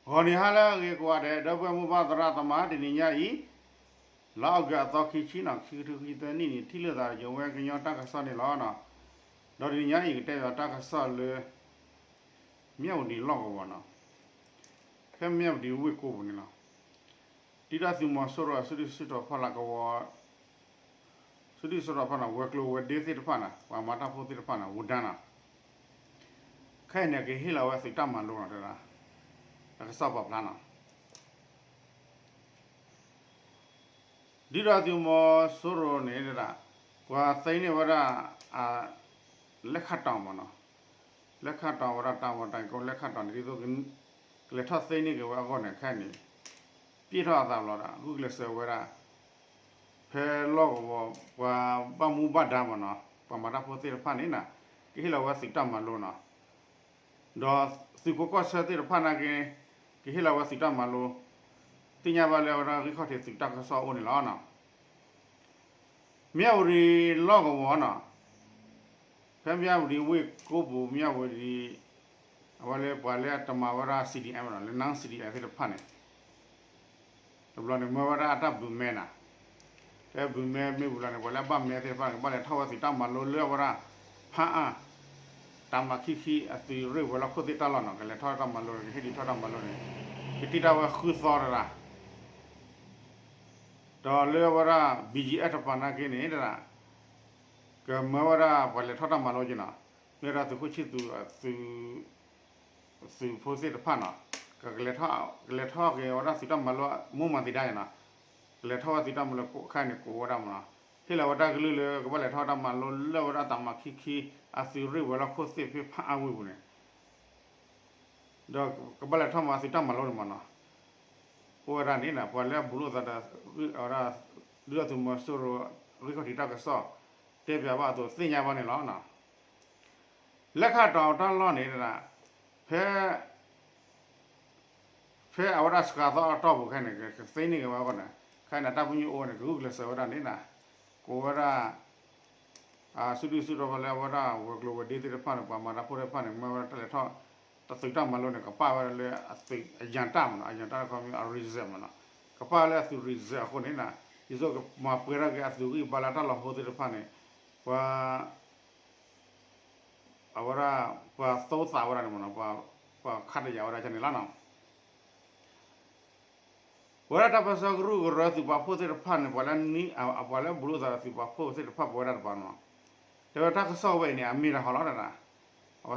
ဂီၤနံၤဟါလၢအဂ့ၤကိးဂၤဒဲး ဒီပုၢ်ဝဲၢ်မိၢ်ပၢ်သရၣ်သမါ တနံၤညါအံၤ လါအီကူးအသီခံဆံနီၤ ခံကထိခံဆံသၢနံၣ်န့ၣ် ထံၣ်လိာ်သးယဝဲကညီတၢ်ကစီၣ်န့ၣ်လီၤ. ဒီးတနံၤညါအံၤ ကတဲဘၣ်တၢ်ကစီၣ်လၢ မၠၣ်ဝတံၤလီၢ်ကဝီၤနီၤ, ဖဲမၠၣ်ဝတံၤဝ့ၢ်ကိပူၤန့ၣ်လီၤ. ဒ်ဒီးသုးမီၤစိရိၤအစုဒုၣ်စုတီၤဖီလာ်ကဝီၤ စုဒုၣ်စုတီၤဖီလာ် ဝဲၤကျိၤဝဲၤဒ့သ့ၣ်တဖၣ်န့ၣ် ပှၤမၤတၢ်ဖိသ့ၣ်တဖၣ်န့ၣ် ဝူၤဒၣ်နီၤ, ခဲအံၤန့ၣ် ကဟ့ၣ်လီၤဝဲသုးတၢ်မၤလိနီၤ တဲဒၣ်, တၢ်ကစီၣ်ပာ်ဖျါနီၤ. ဒ်ဒီးသုးမီၤစိရိၤန့ၣ်ဒၣ် ပှၤသ့န့ၢ်ဝဲဒၣ် လဲခၣ်တီၤမးနီၤ, လဲခၣ်တီၤဝဲဒၣ်တၢ်ဝီတၢ်ကီ လဲခၣ်တီၤန့ၣ် ဒ်သိး ကလဲၤထီၣ်သ့န့ၢ်က့ၤဝဲအဂီၢ်န့ၣ် ခဲအံၤန့ၣ် ပျဲၢ်ထီၣ်အသးလီၤဒီး ဂုာ်ကျဲးစၢးဝဲဒၣ် ဖဲလီၢ်ကဝီၤ ပှၤဘၣ်မူဘၣ်ဒါမးနီၤ ပှၤမၤတၢ်ဖိသ့ၣ်တဖၣ်န့ၣ် ကဟ့ၣ်လီၤဝဲသုးတၢ်မၤလိနီၤ, ဒီးသုးဖိကီၢ်ဆၢသ့ၣ်တဖၣ်နာ်က့ ကဟ့ၣ်လီၤဝဲသုးတၢ်မၤလိ, သ့ၣ်ညါဘၣ်လၢအဝဲဒၣ်ဂံၢ်ခီၣ်ထံးသုးတၢ်ကစီၣ်အိၣ်န့ၣ်လီၤ. မၠၣ်ဝတံၤလီၢ်ကဝီၤနီၤ, ဖဲမၠၣ်ဝတံၤဝ့ၢ်ကိပူၤ မၠၣ်ဝတံၤ အဝဲလၢပှၤလၢအတမၤဝဲဒၣ် C D M နီၤ လၢ non-C D M သ့ၣ်တဖၣ်န့ၣ် တဘျီန့ၣ် မၢဝဲဒၣ်အတၢ်ဘုးမဲနၤ, ဖဲဘုးမဲမ့ၢ်ဝံၤလီၤန့ၣ် ပှၤလၢအဘၣ်မဲသ့ၣ်တဖၣ်န့ၣ် ကဘၣ်လဲၤထီၣ်ဝဲသုးတၢ်မၤလိလၢအဝဲဒၣ် ဖၣ်အၣ် တၢ်မၤခံခံ အသုးရ့ၣ်ဝဲၤလီၢ်ခိၣ်သ့ၣ်တၢ်လီၢ်နီၤ ကလဲၤထီၣ်တၢ်မၤလိ ကဟ့ၣ်ဒုးထီၣ်တၢ်မၤလိန့ၣ် ကတ့ၢ်တၢ်ဝဲဃုသီတဒၣ် ဒီးလၢအဝဲဒၣ် B G F တပၤနာ်က့န့ၣ်ဒၣ် ကမၢဝဲဒၣ်ပှၤလဲၤထီၣ်တၢ်မၤလိက့ၤနီၤ, မ့ၢ်ဝဲဒၣ်သုးခိၣ်ဆံၣ်သူး သုးဖိသ့ၣ်တဖၣ်နီၤ, ကလဲၤထီၣ်က့ၤဝဲဒၣ်သုးတၢ်မၤလိ မိၢ်မၤသံဒါနီၤ, ကလဲၤထီၣ်ဝဲသုးတၢ်မၤလိခါန့ၣ် ကိးဝဲဒၣ်မးနီၤ, ဟ့ၣ်လီၤဝဲတၢ်ကလုၢ်လၢကဘၣ်လဲၤထီၣ်တၢ်မၤလိလၢဝဲဒၣ်တၢ်မၤခံခံ အသုးရ့ၣ်ဝဲၤလီၢ်ခိၣ်သ့ၣ်ဖဲဖၣ်အၣ်ဝ့ၢ်ပူၤန့ၣ် ဒီးကဘၣ်လဲၤထီၣ်မၤသုးတၢ်မၤလိန့ၣ်မးနီၤ, အိၣ်ဝဲဒၣ်န့ၣ် ပှၤလၢအဘူးလိာ်သးဒီး အဝဲဒၣ် ဒုၣ်ဒါသုးမီၤစိရိၤ ဂံၢ်ခီၣ်ထံးတၢ်ကစီၣ် တဲပၠးဘၣ်အသိးသ့ၣ်ညါဘၣ်န့ၣ်လီၤ. လဲခၣ်တီၤတၢ်လီၢ်န့ၣ် ဖဲ ဖဲအဝဲဒၣ်စှၤသီအတီၢ်ပူၤခဲအံၤန့ၣ် ကသ့န့ၢ်က့ၤဝဲအဂီၢ်န့ၣ် ခဲအံၤန့ၣ် တၢ်ပညိၣ်အိၣ်ဝဲန့ၣ် ကဂုာ်ကျဲးစၢးဝဲဒၣ်န့ၣ် ကိးဝဲဒၣ် စုဒုၣ်စုတီၤဖီလာ်လၢအဝဲဒၣ်ဝဲၤကျိၤဝဲၤဒ့သ့ၣ်တဖၣ်န့ၣ် ပှၤမၤတၢ်ဖိသ့ၣ်တဖၣ်န့ၣ် မၢဝဲဒၣ်တၢ်လဲၤထီၣ် တၢ်သုးတၢ်မၤလိန့ၣ် ကပာ်ဝဲဒၣ်လၢအသုးအယၣ်တၢ်မးနီၤ အယၣ်တၢ်တခီမ့ၢ်အ reserve မးနီၤ ကပာ်လၢအသုး reserve အဃိန့ၣ် ဒ်သိးကမၤပှဲၤထီၣ်က့ၤအသုးဂံၢ်ဘါလၢတၢ်လီၢ်ဖိသ့ၣ်တဖၣ်န့ၣ် ပှၤ အဝဲဒၣ် ပှၤသိသးဝဲဒၣ်န့ၣ်မးနီၤ ပှၤခးတယာ်ဝဲဒၣ်န့ၣ်လီၤနီၤ. ပဝဲဒၣ်တၢ်ပၢဆှၢကရူၢ်ကရၢသုးပာ်ဖှိၣ်သ့ၣ်တဖၣ်န့ၣ် ပှၤလၢနံ ပှၤလၢဘူးလိာ်သးဒီးသုးပာ်ဖှိၣ်သ့ၣ်တဖၣ်ပဝဲဒၣ်တပၤနီၤ တဲဝဲတၢ်ကစီၣ်ဝဲအံၤန့ၣ် အမ့ၢ်တၢ်ဟီလီၤတဒၣ် အဝ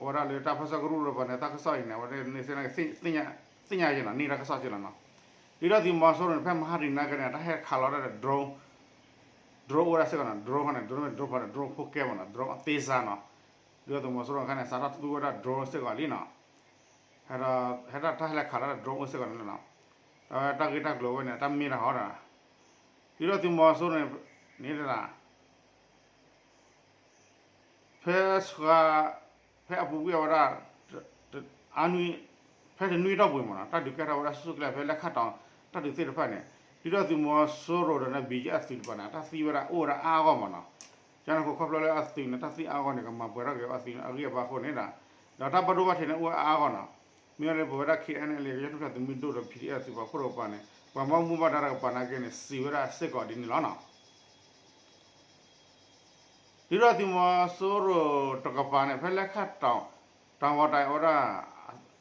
ဲဒၣ်လၢတၢ်ပၢဆှၢကရူၢ်ကရၢပှၤန့ၣ် တၢ်ကစီၣ်အံၤန့ၣ် အဝဲဒၣ်န့ၣ် သ့ၣ်ညါက့ၤနီၤ န့ၢ်တၢ်ကစီၣ်က့ၤလီၤနီၤ. ဒ်ဒီးသုးမီၤစိရိၤန့ၣ် ဖဲမဟါတနံၤနာ်က့န့ၣ် တၢ်ဟဲခးလီၤဒၣ်ဒီး drone drone အိၣ်ဝဲဒၣ်စ့ၢ်ကီးနီၤ drone ခီန့ၣ် drone မ့ၢ် drone ဖီဒၣ် drone ဖိကဲမးနီၤ drone အသေးစားနီၤ ဒ်ဒီးသုးမီၤစိရိၤခါန့ၣ် စးထီၣ်သူဝဲဒၣ် drone စ့ၢ်ကီးလံနီၤ ဟဲဒၣ်တၢ်ဟဲလၢခးလၢ drone အိၣ်စ့ၢ်ကီးန့ၣ်လီၤနီၤ. တၢ်ဂ့ၢ်တၢ်ကျိၤဝဲန့ၣ် တၢ်မ့ၢ်တၢ်ဟီဒၣ် ဒ်ဒီးသုးမီၤစိရိၤန့ၣ် န့ၣ်တဒၣ် ဖဲ ဖဲအပူၤကွံာ်အဝဲဒၣ် အနွံ ဖဲတနွံအတီၢ်ပူၤမးနီၤ တၢ်ဒုးကဲထီၣ်ဝဲဒၣ်ဆူၣ်ဆူၣ်ကျဲဖဲလဲခၣ်တီၤ တၢ်ဒုးသ့ၣ်တဖၣ်န့ၣ် ဒ်ဒီးသုးမီၤစိရိၤဒီး ဘီကၠံအသုးတဖၣ်န့ၣ် တၢ်သံဝဲဒၣ်အိၣ်ဝဲဒၣ်အါအါဂီၢ်မးနီၤ. ကန့ၣ်အဃိခီဖျိလၢအသုးန့ၣ် တၢ်သံအါအါဂီၢ်န့ၣ် ကမၤပှဲၤထီၣ်က့ၤအသုးအဂံၢ်အဘါအဃိန့ၣ်ဒီး ဒီးတၢ်ဘၣ်ဒိဘၣ်ထံးန့ၣ်အိၣ်ဝဲအါအါဂီၢ်နီၤ. မ့ၢ်လၢပဝဲဒၣ် K N L A ကညီထူၣ်ဖျဲးသုးမုၢ်ဒိၣ်ဒီး P D F သုးပာ်ဖှိၣ်တကပၤန့ၣ် ပှၤဘၣ်မူဘၣ်ဒါတကပၤနာ်က့န့ၣ် စံးဝဲဒၣ်စ့ၢ်ကီးဒ်န့ၣ်လီၤနီၤ. ဒ်ဒီးသုးမီၤစိရိၤတကပၤန့ၣ် ဖဲလဲခၣ်တီၤ တၢ်ဝီတၢ်အဝဲဒၣ်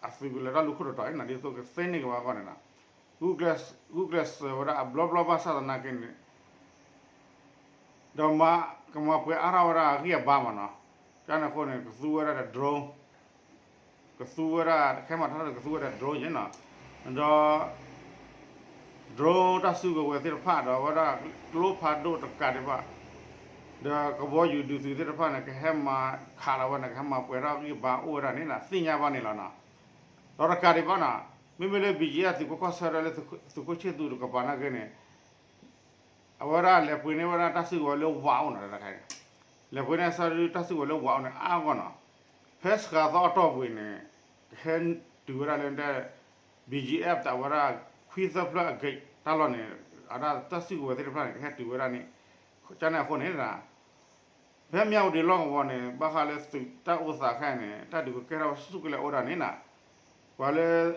အသုးကလဲၤတၢ်လူၤခိၣ်တတီၤအံၤန့ၣ် ဒ်သိးကသ့န့ၢ်က့ၤဝဲအဂီၢ်န့ၣ်နီၤ ဂုာ်ကျဲးစၢးဝဲဒၣ်အဘျီဘျီဘၣ်ဆၣ်သနာ်က့န့ၣ် ဒီးမၤ ကမၤပှဲၤအါထီၣ်ဝဲဒၣ်အဂံၢ်အဘါမးနီၤ. ကန့ၣ်အဃိန့ၣ် ကသူဝဲဒၣ်ဒီး drone ကသူဝဲဒၣ် ခဲမၤထီၣ်ကသူဝဲဒၣ် drone ယဲနီၤ ဒီး drone တၢ်စုကဝဲၤသ့ၣ်တဖၣ် ဒီးအဝဲဒၣ်ကျိဖးဒိၣ်တကးဒံးဘၣ် ဒီးကဘီယူၤဒုးသုးသ့ၣ်တဖၣ်န့ၣ် ကဟဲမၤခးလီၤဝဲန့ၣ် ကဟဲမၤပှဲၤထီၣ်ဂံၢ်ဘါအိၣ်ဝဲဒၣ်န့ၣ် သ့ၣ်ညါဘၣ်န့ၣ်လီၤနီၤ. ဒီးတကးဒံးဘၣ်နီၤ မ့မ့ၢ်လၢ ဘီကၠံအသုးကီၢ်ဆၢဒီးလၢသုးခိၣ်ဆံၣ်သူးတကပၤနာ်က့န့ၣ် အဝဲဒၣ်လဲၤပှ့ၤန့ၢ်ဝဲဒၣ်တၢ်စုကဝဲၤလၢဝးအိၣ်နီၤ တခါအံၤ လဲၤပှ့ၤန့ၢ်အဆၢဒုတၢ်စုကဝဲၤလၢဝးအိၣ်န့ၣ် အါဂီၢ်နီၤ. ဖဲစှၤသီအတီၢ်ပူၤအံၤန့ၣ် ကဟဲတုၤဝဲဒၣ်လၢ ဘီကၠံအသုးဝဲဒၣ် ခွံသၢဖျၢၣ်အက့ၢ်တၢ်လီၢ်န့ၣ် အဝဲဒၣ်တၢ်စုကဝဲၤသ့ၣ်တဖၣ်န့ၣ် ကဟဲတုၤဝဲဒၣ်န့ၣ် ကန့ၣ်အဃိန့ၣ် ဖဲမၠၣ်ဝတံၤလီၢ်ကဝီၤန့ၣ် ဘၣ်ဃးလၢသုးတၢ်အိၣ်သးခဲအံၤန့ၣ် တၢ်ဒုးကကဲထီၣ်ဆူၣ်ဆူၣ်ကလဲာ်အိၣ်ဒၣ်န့ၣ်နီၤ ပှၤလၢ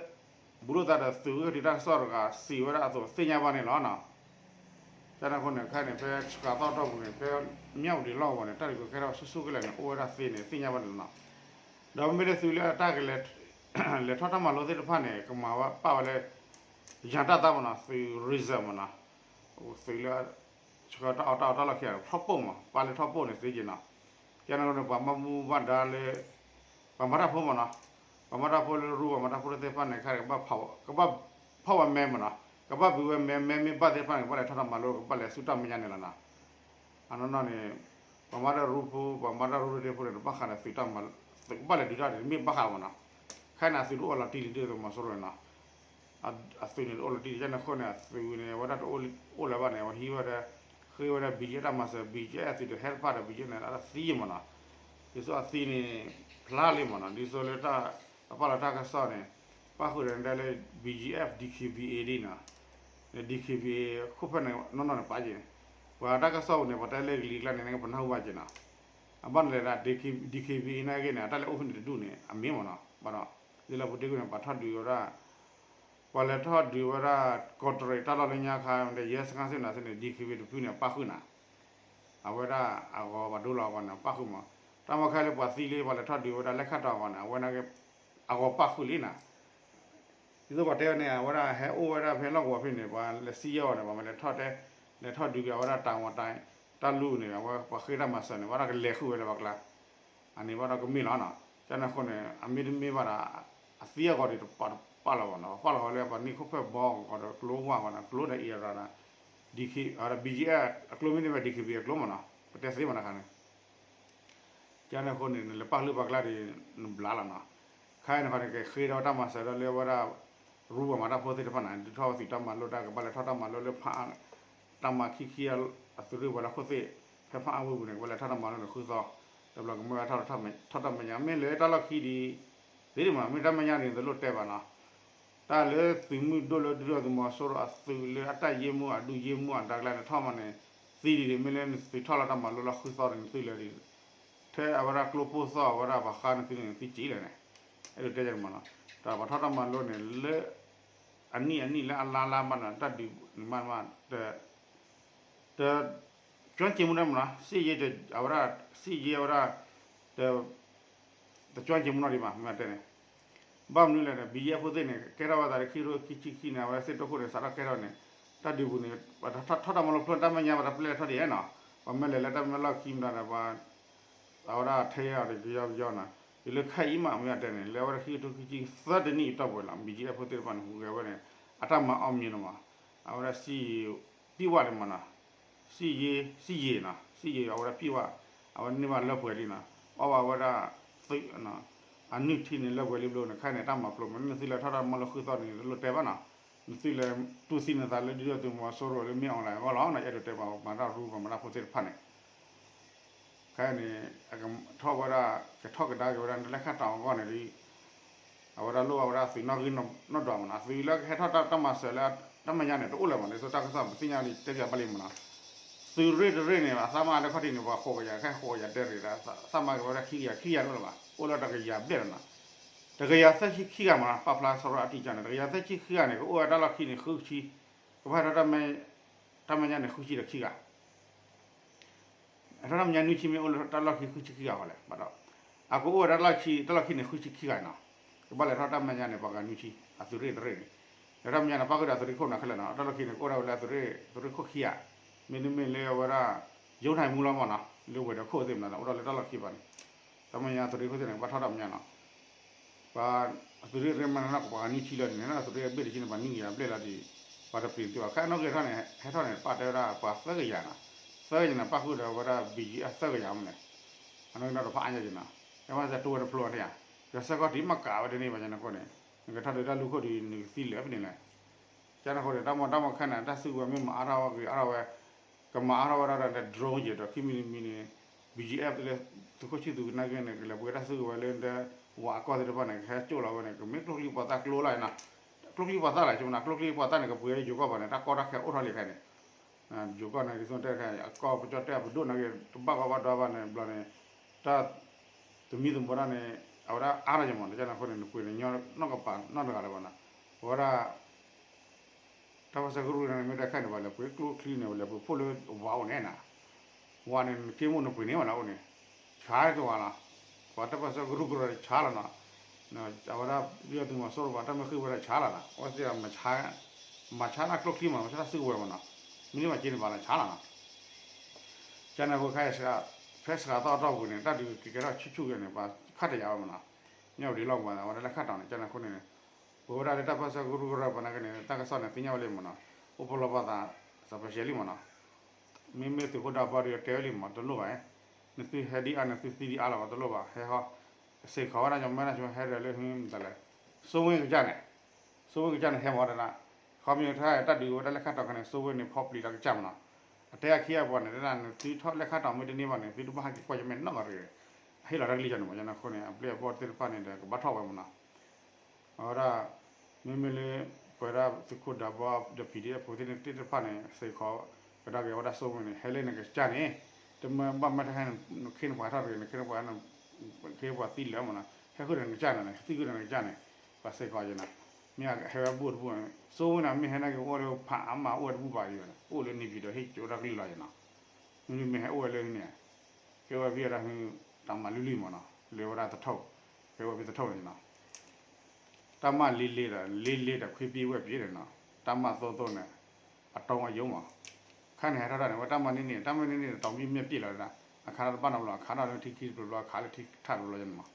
ဘူးလိာ်သးဒီးသုးဂ့ၢ်ခီၣ်ထံးတၢ်ကစီၣ်တဂၤစံးဝဲဒၣ်အသိးသ့ၣ်ညါဘၣ်န့ၣ်လီၤနီၤ. ကန့ၣ်အဃိန့ၣ် ခဲအံၤန့ၣ် ဖဲစှၤသီတီၢ်ပူၤန့ၣ် ဖဲမၠၣ်ဝတံၤလီၢ်ကဝီၤန့ၣ် တၢ်ဒုးကဲထီၣ်ဆူၣ်ဆူၣ်ကလဲာ်န့ၣ် အိၣ်ဝဲဒၣ်သ့န့ၣ် သ့ၣ်ညါဘၣ်န့ၣ်လီၤနီၤ. ဒီးမ့မ့ၢ်လၢသုးလၢအတၢ်ကလဲၤ လဲၤထီၣ်တၢ်မၤလိသ့ၣ်တဖၣ်န့ၣ် ကမၤဝဲပာ်ဝဲလၢ ရန်တပ်သားမ့ၢ်နီၤ, သုး reserve မ့ၢ်နီၤ, သုးလၢ ဆှၢတၢ်အီၣ်တၢ်အီတၢ်လီၢ်ခံဂၤ ထီၣ်ပိာ်မး ပာ်လၢထီၣ်ပိာ်န့ၣ်သ့က့ၤနီၤ. ကန့ၣ်အဃိန့ၣ် ပှၤဘၣ်မူဘၣ်ဒါလၢ ပှၤမၤတၢ်ဖိမ့ၢ်နီၤ, ပှၤမၤတၢ်ဖိလၢရူ ပှၤမၤတၢ်ဖိသ့ၣ်တဖၣ်န့ၣ် ခဲကဘၣ်ဖီၣ်ဝဲမဲမ့ၢ်နီၤ, ကဘၣ်ဘုးဝဲမဲ မဲမ့ၢ်ဘၣ်သ့ၣ်တဖၣ်န့ၣ် ကဘၣ်လဲၤထီၣ်တၢ်မၤလိ ကဘၣ်လဲၤဆူတၢ်မဲာ်ညါန့ၣ်လီၤနီၤ. အနီၢ်နီၢ်န့ၣ် ပှၤမၤတၢ်ရူဖိ ပှၤမၤတၢ်ရူရ့ၣ်တ့ၢ်ဖိန့ၣ် တဘၣ်ဃးဒီးသုးတၢ်မၤ သုးကဘၣ်လဲၤဒုးတၢ်န့ၣ် တမ့ၢ်ဘၣ်ဃးမ့ၢ်နီၤ. ခဲအံၤန့ၣ် အသုးတအိၣ်လီၤတံၢ်လံ ဒ်သုးမီၤစိရိၤန့ၣ်နီၤ. အသုးန့ၣ်တအိၣ်လီၤတံၢ် ကန့ၣ်အဃိန့ၣ် အသုးန့ၣ် အဝဲဒၣ်တအိၣ်လၢၤဘၣ်န့ၣ် အဝဲဟံးဝဲဒၣ် ဃ့ဝဲဒၣ် ဘီကၠ့အတၢ်မၤစၢၤ ဘီကၠ့အသုးတဟဲတဖၣ်ဒီး ဘီကၠ့န့ၣ် အသံမ့ၢ်နီၤ. ဒ်သိးအသံန့ၣ် ဖျါလံမ့ၢ်နီၤ ဒ်သိးလၢတၢ် အပာ်လီၤတၢ်ကစီၣ်န့ၣ် ပၣ်ဃုာ်ဒီးတဲလၢ ဘီကၠ့ ဒီး ဒီက့ဘီအ့ဒ်နီၤ, ဒီက့ဘီအ့ ခိၣ်ဖၢၣ်န့ၣ် နီၢ်နီၢ်န့ၣ်ပာ်က့ၤန့ၣ် ပှၤတၢ်ကစီၣ်ပူၤန့ၣ် ပှၤတဲလၢကလံၤကျါန့ၣ် ပနၢ်ဟူဘၣ်က့ၤနီၤ. အဘၣ်နလဲၤဒၣ် ဒီက့ဘီအ့ နာ်က့န့ၣ် အတၢ်လဲၤအိၣ်ဖဲန့ၣ်တဒူၣ်န့ၣ် အမ့ၢ်မ့ၢ်နီၤ ဘၣ်ဒီး ဒ်လၢပူၤတ့ၢ်ကွံာ်န့ၣ် ပှၤထီၣ်ဒုးဝဲဒၣ် ပှၤလဲၤထီၣ်ဒုးဝဲဒၣ် ကီးတရံးတၢ်လီၢ်လၢညါခါ ဒီးယဲစခါစ့ၢ်ကီးန့ၣ် ဒီက့ဘီအ့ တဖုန့ၣ် ပၣ်ဃုာ်နၤ အဝဲဒၣ်အဂီၤပှၤဒိလီၤအဂီၤန့ၣ် ပၣ်ဃုာ်မး, တၢ်မ့ၢ်ခဲလၢပှၤသံလၢပှၤလဲၤထီၣ်ဒုးဝဲဒၣ်လဲၣ်ခၣ်တီအဂီၤန့ၣ် အဝဲန့ၣ် အဂီၤပၣ်ဃုာ်လံနၤ. ဒ်သိးပှၤတဲဝဲန့ၣ် အဝဲဒၣ်ဟဲအိၣ်ဝဲဒၣ်ဖဲလီၢ်ကဝီၤဖဲန့ၣ် ပှၤလဲၤစံယဲၢ်အီၤန့ၣ် ပှၤမ့ၢ်လဲၤထီၣ်တဲ လဲၤထီၣ်ဒုးက့ၤအဝဲဒၣ်တၢ်ဝီတၢ် တၢ်လူၢ်န့ၣ် အဝဲပှၤဃ့တၢ်မၤစၢၤန့ၣ် ဝဲဒၣ်ကလဲၤဃုာ်ဝဲလၢပှၤကျါ အန့ၣ်ဘၣ်ဒီးကမ့ၢ်လီၤနီၤ. ကန့ၣ်အဃိန့ၣ် အမ့ၢ်တမ့ၢ်ဘၣ်ဒီး အသံအဂီၤဒံးတပာ်လီၤဘၣ်နီၤ, ပာ်လီၤဝဲလၢပှၤန့ၢ်ခိၣ်ဖၢၣ်ဘီအဂီၤဒီးကျိဝၢ်ဂီၤန့ၣ် ကျိဒီးအံၤရၤဒီး ဒီက့ ဒီး ဘီကၠ့ အကျိမ့ၢ်န့ၢ်ဝဲ ဒီက့ဘီအ့ အကျိမ့ၢ်နီၤ, ပတဲသ့မ့ၢ်နီၤခါန့ၣ် ကန့ၣ်အဃိန့ၣ် နလဲၤပာ်လုၢ်ပာ်ကျါဒီး နဘျါလီၤနီၤ. ခါအံၤန့ၣ်ဃီန့ၣ် ကဃ့ဒီးတၢ်မၤစၢၤဒီးလၢဝဲဒၣ် ရူပှၤမၤတၢ်ဖိသ့ၣ်တဖၣ်န့ၣ် ဒုးထီၣ်ဝဲသုးတၢ်မၤလိတၢ် ကဘၣ်လဲၤထီၣ်တၢ်မၤလိလၢဖးအါ တၢ်မၤခံခံအသုးရ့ၣ်ဝဲၤလီၢ်ခိၣ်သ့ၣ် ဖဲဖးအါဝ့ၢ်ပူၤန့ၣ် ကဘၣ်လဲၤထီၣ်တၢ်မၤလိန့ၣ်ဃုသီ တဘျီကမ့ၢ်ဝဲထီၣ်တၢ်မဲာ်ညါ မ့ၢ်လၢတၢ်လီၢ်ခံဒ် သ့ဒံးမး မ့ၢ်တၢ်မဲာ်ညါန့ၣ် တလိၣ်တဲဘၣ်နီၤ. တၢ်လၢသုးမုၢ်ဒိၣ်လၢဒုၣ်ဒါသုးမီၤစိရိၤအသုးလၢအတၢ်ယ့ၢ်မူအဒုးယ့ၢ်မူအဒါကျါန့ၣ် ထီၣ်မးန့ၣ် သံဒံးဒံး မ့ၢ်လၢနသုးထီၣ်လၢတၢ်မၤလိလၢဃုသီန့ၣ် နသုလဲၤဒံး ထဲအဝဲဒၣ်ကျိပိၢ်သီၣ်အဝဲဒၣ်ပှၤဃါနသုန့ၣ် နသုစံးလဲၣ်န့ၣ် အဲၣ်ဒိးတဲယၤမးနီၤ. တၢ်ပှၤထီၣ်တၢ်မၤလိန့ၣ် လၢ အနံၣ်အနံၣ်လၢအလါလါမးနီၤ တၢ်ဒုးမးမး တ တ ကျွမ်းကျင်မှု မးနီၤ စစ်ရေး အဝဲဒၣ် စစ်ရေး အဝဲဒၣ် တ တ ကျွမ်းကျင်မှု နီၤဒံးဘၣ် မ့ၢ်တဲန့ၣ် ဘၣ်မနုၤလဲၣ်န့ၣ် ဘံယဲၢ်ဖိသ့ၣ်န့ၣ် ကဲထီၣ်ဝဲသးလၢခံကထိခံဆံခံန့ၣ် အဝဲသ့ၣ်တိခိၣ်န့ၣ် စးထီၣ်ကဲထီၣ်န့ၣ် တၢ်ဒုးပူၤန့ၣ် ပှၤထီၣ်တၢ်မၤညါ ပှၤတပျဲၢ်လဲၤထီၣ်ဒံးနီၤ ပှၤမ့ၢ်လဲၤလၢတၢ်မၤလီၢ်ခံမတၤဒီး ပှၤ အဝဲဒၣ်ထဲအီၤတကယီကယီနီၤ တုၤလၢခဲအံၤမး မ့ၢ်တဲန့ၣ် လၢအဝဲဒၣ်ခံကထိခံဆံသၢတနံၣ်အတီၢ်ပူၤလီၤ ဘံယဲၢ်ဖိသ့ၣ်တဖၣ်န့ၣ် ဟူးဂဲၤဝဲန့ၣ် အတၢ်မၤအီၣ်မံၤန့ၣ်မး အဝဲဒၣ်စံယံာ် ပံၣ်ဝါလံမးနီၤ စံယံာ် စံယံာ်နီၤ စံယံာ် အဝဲဒၣ်ပံၣ်ဝါ အဝဲန့ၢ်ဘၣ်လၢပှဲၤလံနီၤ အီၣ်ဘၣ်ဝဲဒၣ်သုး အနုၢ်ထံန့ၣ်လၢပှဲၤလံဘျီန့ၣ် ခဲအံၤန့ၣ် တၢ်မၤကျိၤမး နသုလဲၤထီၣ်တၢ်မၤလိဃုသီန့ၣ် တလိၣ်တဲဘၣ်နီၤ နသုလဲၤတူၢ်သံနသးလၢဒုၣ်ဒါသုးမီၤစိရိၤလၢမ့ၢ် online အဂီၢ်လီၤ အဲၣ်ဒိးတဲပှၤမၤတၢ်ရူ ပှၤမၤတၢ်ဖိသ့ၣ်တဖၣ်န့ၣ် ခဲအံၤန့ၣ် အကထီၣ်ဝဲဒၣ် ကထီၣ်ကဒါက့ၤဝဲဒၣ် နလဲၤခၣ်တီအဂီၢ်န့ၣ်ဒီး အဝဲဒၣ်လိၣ်ဘၣ်ဝဲဒၣ်သုးနီၣ်ဂံၢ်နီၣ်ဒွးမးနီၤ သုးလၢကဟဲထီၣ်တၢ်မၤစၢၤလၢ တၢ်မဲာ်ညါန့ၣ် တအိၣ်လၢၤမး ဒ်သိးတၢ်ကစီၣ်ပသ့ၣ်ညါလံ တဲပၠးဘၣ်လံမးနီၤ သုးရ့ၣ်တရ့ၣ်န့ၣ် အသးမၤလၢခီၣ်ထံးန့ၣ် ပှၤဃိးကယၤ ခဲဃိးကယၤတဲရ့ၣ် သးမၤက့ၤဝဲဒၣ်ခံကယၤ ခံကယၤန့ၣ်လၢၤဘၣ် အိၣ်လၢတကယၤဘျဲၣ်လီၤနီၤ တကယၤသၢဆံခံဂၤမးနီၤ ပာ်ဖျါစရီအတံၢ်ကၠၢ်န့ၣ် တကယၤသၢဆံခံဂၤန့ၣ် ကအိၣ်ဝဲတၢ်လီၢ်ခံန့ၣ် ဃုဆံ ကဘၣ်ဟဲထီၣ် တၢ်မဲာ်ညါန့ၣ် ဃုဆံဒီးခံဂၤ ဟဲထီၣ်တၢ်မဲာ်ညါနွံဆံမ့ၢ်အိၣ်လၢတၢ်လီၢ်ခံဃုဆံခံဂၤဃီလဲၣ် ဘၣ်ဒီး အကအိၣ်ဝဲတၢ်လီၢ်ခံ တၢ်လီၢ်ခံန့ၣ် ဃုဆံခံဂၤနီၤ ကဘၣ်လဲၤထီၣ်တၢ်မဲာ်ညါန့ၣ် ပှၤဂၤနွံဆံ အသုးရ့ၣ်တရ့ၣ်န့ၣ် လဲၤထီၣ်မဲာ်ညါန့ၣ် ပၣ်ဃုာ်ဒီးသုးရ့ၣ်ခိၣ်နီၤခဲလၢာ်နီၤ တၢ်လီၢ်ခံန့ၣ် ကအိၣ်ဒၣ်ဝဲလၢသုးရ့ၣ် သုးရ့ၣ်ခိၣ်ခံဂၤ မ့တမ့ၢ်လၢအဝဲဒၣ် ယိၤထၢၣ်မူလီၤမးနီၤ လၢဝဲၤဒၢးခိၣ်သ့ၣ်မနုၤ အိၣ်ဒီးလၢတၢ်လီၢ်ခံဘၣ်န့ၣ် တၢ်မဲာ်ညါသုးရ့ၣ်ခိၣ်သ့ၣ်န့ၣ် ကဘၣ်ထီၣ်တၢ်မဲာ်ညါနီၤ ပှၤ သုးရ့ၣ်တရ့ၣ်မးန့ၣ် ပှၤဂၤနွံဆံလၢန့ၣ် သုးရ့ၣ်အဘ့ၣ်တဆံန့ၣ် ပှၤနွံကယၤဘျဲၣ်လီၤဒံး ပှၤတပျံၤသုးဘၣ် ခဲအနီၣ်ဂံၢ်ထီၣ်န့ၣ် ဟဲထီၣ်န့ၣ် ပာ်တဲဝဲဒၣ်ပှၤသၢကယၤနီၤ သၢကယၤန့ၣ် ပၣ်ဃုာ်ဒီးဝဲဒၣ် ဘံယံအသၢကယၤမးန့ၣ် အနီၣ်ဂံၢ်နီၣ်ဒွးဖးအါညါက့ၤနီၤ ကဲမးစဲးတိဝဲတဖျိအါထီၣ်ယၤ ကစၢၢ်ခီၣ်ထံးမ့ၢ်ကးဝဲတန့ၢ်ဘၣ်ညါန့ၣ်အဃိန့ၣ် နကထီၣ်ဒုးတၢ်လူၢ်ခိၣ်ဒုး နကသံလၢာ်ဖဲန့ၣ်လဲၣ် ကန့ၣ်အဃိန့ၣ် တၢ်မ့ၢ်တၢ်မ့ၢ်ခဲန့ၣ် တၢ်စုကဝဲၤမ့ၢ်မၤအါထီၣ်ဝဲဂ့ၤအါထီၣ်ဝဲ ကမၤအါထီၣ်ဝဲဒၣ်ဒီး drone ယဲၢ်ဒီး ခံမံၤတမံၤန့ၣ် ဘံယံအဲၣ်လၢ သုးခိၣ်ဆံၣ်သူးနာ်က့န့ၣ် ကလဲၤပှ့ၤတၢ်စုကဝဲၤလၢ ဝၤအကီၢ်သ့ၣ်တဖၣ်န့ၣ် ကဟဲကၠိၣ်လီၤဝဲန့ၣ် ကမ့ၢ်ကျိချံမျိာ်သၣ်ကျိလၢန့ၣ် ကျိချံမျိာ်သၣ်လၢ ကမ့ၢ်ကျိချံမျိာ်သၣ်န့ၣ် ကပှ့ၤယိၤကီၢ်ဘၣ်န့ၣ် တၢ်ကီတၢ်ခဲအိၣ်ထီၣ်လံခဲန့ၣ် ယိၤကီၢ်န့ၣ် ဒ်သိးတဲခဲ အကီၢ်ပကၠီၣ်တဲၣ်အပဒိၣ်နာ်က့ တဘၣ်ကီဘၣ်ဒီဘၣ်န့ၣ် ဘျီန့ၣ် တၢ် သမံသမိးတၢ်န့ၣ် အဝဲဒၣ်အါထီၣ်က့ၤမး ကန့ၣ်အဃိန့ၣ် နပှ့ၤန့ၣ်ညီနီၢ်ကပၤနီတဂၤလၢၤဘၣ်နီၤ အဝဲဒၣ် တၢ်ပၢၢ်ဆၢကရူၢ်ကရၢန့ၣ် မ့ၢ်တၢ်ခဲန့ၣ် ပှၤလဲၤပှ့ၤကျိချံန့ၣ် ပှၤလဲၤပှ့ၤဖှိၣ်လၢဝၤအိၣ်န့ၣ်နီၤ, ဝၤန့ၣ် နက့မိၣ်နပှ့ၤန့ၢ်ဝဲလီၤအိၣ်န့ၣ်, ဆါကဝၤလီၤ, ပှၤတၢ်ပၢၢ်ဆၢကရူၢ်ကရၢဆါလီၤနီၤ, အဝဲဒၣ် ဒုၣ်ဒါသုးမီၤစိရိၤပှၤတၢ်မၢဃုာ်ဝဲဒၣ်ဆါလီၤနီၤ, အဝဲသ့ၣ် မၤဆါတၢ်ကျိချံမး မၤဆါတၢ်စုကဝဲၤမးနီၤ, မ့ၢ်န့ၢ်ဘၣ်က့န့ၣ် ပှၤလၢဆါလီၤနီၤ, ကန့ၣ်အဃိခဲအံၤ ဖဲစှၤသီအတီၢ်ပူၤန့ၣ် တၢ်ဒုးက့ၤကဲထီၣ်ဆူၣ်ဆူၣ်ယဲန့ၣ် ပှၤခးတယာ်ဝဲမးနီၤ, မ့ၢ်ဝဲဒၣ်လီၤမး အဝဲဒၣ်လၢခးတီၤန့ၣ် ကန့ၣ်အဃိန့ၣ် ပဝဲဒၣ်လၢတၢ်ပၢၢ်ဆၢကရူၢ်ကရၢပှၤနာ်က့န့ၣ် တၢ်ကစီၣ်န့ၣ် သ့ၣ်ညါဝဲလံမးနီၤ, အိၣ်ပလီၢ်ပသး စပယ်ရှယ်လံမးနီၤ, မ့မ့ၢ်သုးခိၣ်ဒးဘီဒီးတဲဝဲလံမး တလိၣ်ဘၣ်, နသုဟဲဒ်အါ နသုသံဒ်အါလီၤ ပှၤတလိၣ်ဘၣ် ဟဲဟီ, စ့ၢ်ကီးဝဲဒၣ်ညီမ့ၢ်ဒၣ်ဆိဟဲဒီးလၢ မတၤလဲၣ်, စိဝ့ကစၢ်န့ၣ်, စိဝ့ကစၢ်န့ၣ် ဟဲမးဒၣ်, ခီပညီတၢ်တၢ်ဒုးဝဲဒၣ်လၢခးတီၤခါန့ၣ် စိဝ့န့ၣ် ဖီၣ်ပျံၤလီၤကစၢ်မးနီၤ, အတဲအခံအပှၤန့ၣ် နသုထီၣ်လၢခးတီၤမ့ၢ်တန့ၢ်ဘၣ်န့ၣ် သုတဘၣ်ဟဲက့ၤကွၢ်ယမဲာ်နီၢ်ဂီၤတဂ့ၤ, ဟ့ၣ်လီၤတၢ်ကလံၤကန့ၣ်မး ကန့ၣ်အဃိန့ၣ် အပျဲၢ်အဘီၣ်သ့ၣ်တဖၣ်န့ၣ်ဒီး ကဘၣ်ထီၣ်ဝဲမးနီၤ အဝဲဒၣ် မ့မ့ၢ်လၢ ပဝဲဒၣ်သုးခိၣ်ဒးဘီဒီး ပံၤဒံး အဖိသ့ၣ်တဖၣ်န့ၣ် စ့ၢ်ကီး ကဒါက့ၤဝဲဒၣ်စိဝ့န့ၣ် ဟဲလၢနကစၢ်န့ၣ်, တမ့ၢ်ဘၣ်မ့ၢ်တဟဲ နခ့နပှၤထီၣ်တဂ့ၤ နခ့နပှၤ ခ့ပှၤသံလၢာ်မးနီၤ ဟဲဃုာ်ဒီးနကစၢ်န့ၣ် သံဃုာ်ဒီးနကစၢ်န့ၣ် ပှၤစ့ၢ်ကီးယဲနီၤ, မ့ၢ်ဟဲဝဲဘူၣ်တဘူၣ်န့ၣ် စိဝ့န့ၣ် မ့ၢ်ဟဲနာ်က့ၤအိၣ်လၢဖးအါမးအိၣ်ဝဲတဘူၣ်ဘၣ်ယဲနီၤ အိၣ်လၢနံၣ်ဖံးဒီးဟ့ၣ်ကၠိတၢ်ကလုၢ်လီၤယဲနီၤ, မ့မ့ၢ်ဟဲအိၣ်ဝဲလၢန့ၣ် ကဲဝဲဖဲဒၣ် တၢ်မၤလုၢ်လုၢ်မးနီၤ လၢဝဲဒၣ်သထူၣ် ကဲဝဲဖဲသထူၣ်န့ၣ်နီၤ တၢ်မၤလ့လ့ဒီး လ့လ့ဒီးခွံပံဝဲၢ်ပံန့ၣ်နီၤ တၢ်မၤသိသိန့ၣ် အတီအယိာ်မး ခါန့ၣ်ဟဲထီၣ်တၢ်န့ၣ် ဝဲတၢ်မၤန့ၢ်န့ၣ် တၢ်မၤန့ၢ်န့ၣ် တီၤမံမ့ၢ်ပျဲလီၤဝဲဒၣ် အခါထီၣ်တဘၣ်နီတဘျီ အခါထီၣ်လၢထံခံတဘျီဘျီ အခါလၢထံထၣ်တဘျီဘျီယဲန့ၣ်မး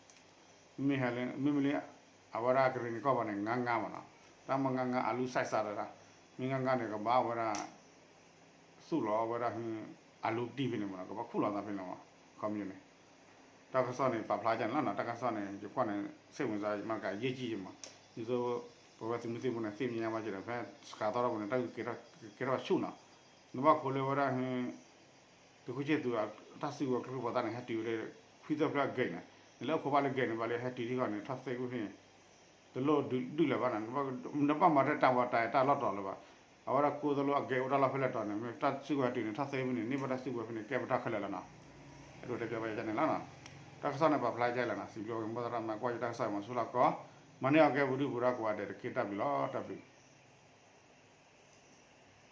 မ့မ့ၢ်ဟဲလၢ မ့မ့ၢ်လၢ အဝဲဒၣ်ကရ့ၣ်နံၤကီၢ်ပူၤန့ၣ် ငါးငါးမးနီၤ တၢ်မၤငါးငါးအလူၤစဲးစးဒီး မ့ၢ်ငါးငါးန့ၣ် ကဘၣ်ဝဲဒၣ် သူၣ်လီၤဝဲဒၣ် အလူၤတံၢ်ဖဲန့ၣ်မးနီၤ ကဘၣ်ခူၣ်လီၤသးဖဲန့ၣ်မး ခီပညီန့ၣ် တၢ်ကစီၣ်န့ၣ် ပာ်ဖျါကန့ၣ်လီၤနီၤ တၢ်ကစီၣ်န့ၣ် ယကွၢ်န့ၣ် စ့ၢ်မုၢ်စါ မၤကၤယဲၢ်ကံယဲၢ်မး ဒ်သိး ပဝဲသုးမုၢ်သံၣ်ဘိန့ၣ် သ့ၣ်ညါဘၣ်ကဒီး ဖဲစှၤသီထီၣ်ပူၤန့ၣ် တၢ်ဂုၤက့ၤထီၣ်ဆူၣ်နီၤ နဘၣ်ခိးလၢဝဲဒၣ် သုးခိၣ်ဆ့ၣ်သူး တၢ်စုကဝဲၤကျိဖးသးန့ၣ် ဟဲတုၤဝဲလၢ ခွံသၢဖျၢၣ်အဂဲးန့ၣ် နလၢအခိးဘၣ်လၢဂဲးန့ၣ် ဘၣ်လၢဟဲတုၤထံၣ်ဃီန့ၣ် ထီၣ်သ့ကွံာ်ဖဲန့ၣ် တလိၣ်ဒုးလၢၤဘၣ်နီၤ နဘၣ်မၤတၢ်တၢ်ဝီတၢ်အဲၣ်တၢ်လီၢ်တီၤလၢၤဘၣ် အဝဲဒၣ်ကိးသလိအဂဲးအိၣ်တၢ်လီၢ်ဖဲလဲၣ်တီၤန့ၣ် မ့ၢ်တၢ်စုကဝဲၤတုၤန့ၣ် ထီၣ်သ့ဖဲန့ၣ် န့ၢ်ဘၣ်တၢ်စုကဝဲၤဖဲန့ၣ် ကဲပတၢ်ခဲလၢာ်လီၤနီၤ အဲၣ်ဒိးတဲပၠးဝဲဒ်န့ၣ်လီၤနီၤ တၢ်ကစီၣ်န့ၣ် ပာ်ဖျါကလဲၣ်နီၤ စံးဘျုးက့ၤမိၢ်သရၣ်မၤကွၢ်ယတၢ်ကစီၣ်မၤဆူၣ်လီၤကီး မၤန့ၢ်အီၤကဲပဒုၣ်ပဒါကိးဂၤဒဲးတက့ၢ်တၢ်ဘျုးလီၤတၢ်ဘျုး